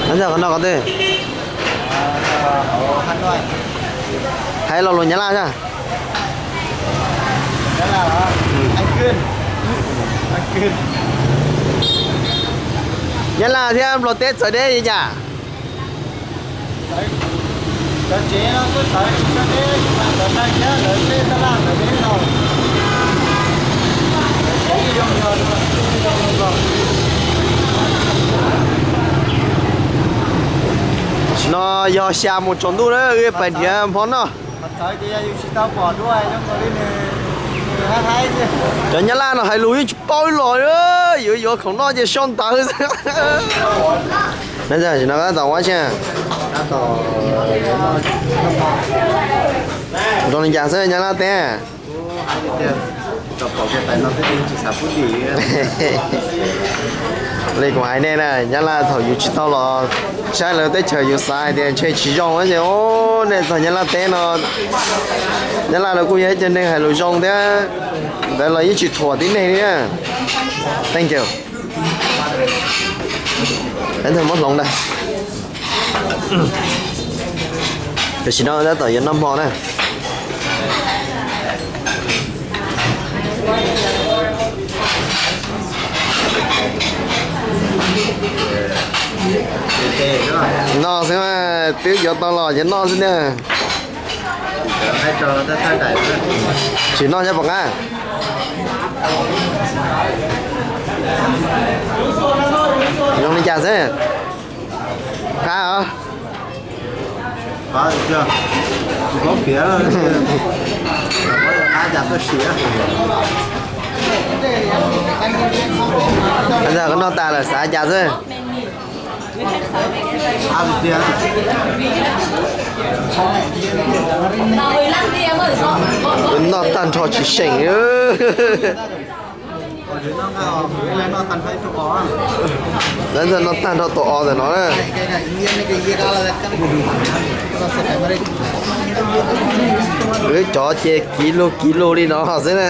Qhov no qhov twg? Hais lo lus Nyab Laj na. Nyab Laj thiab Nplog teb txawv deb li cas? Sim no yog xya mus tsaus ntuj na, wb pais nrhiav hmo noj. Cov Nyab Laj no hais lus yeej tsis paub ib los, yuav yuav khoom noj ces sau ntawv xwb. Sim no koj tab tom ua tsi? Zoo li cas xwb Nyab Laj teb? Li kuv hais nej na, Nyab Laj thaum yus tsis tau los saib lawv teb chaws yus xav hais tias ntshe tsis zoo ces, nej txog Nyab Laj teb no, Nyab Laj los kuj yog ib co neeg hais lus zoo thiab, ntawd los yeej tsis thuam tib neeg li na. Thank you. Ntawd muab hloov ntag. Tam sim no tab tom yuav noj hmo na. Noj xwb mas, twb yuav tau los ces noj xwb na. Tsis noj nyob puas qab? Zoo li cas xwb? Qab os. Ntawd koj noj tas lawm xav cas xwb? Noj tag nrho tsis seem. Lawv ntawd noj tag nrho tus os ntawm no na. Wb cov ces kiv lug kiv lug li no xwb na.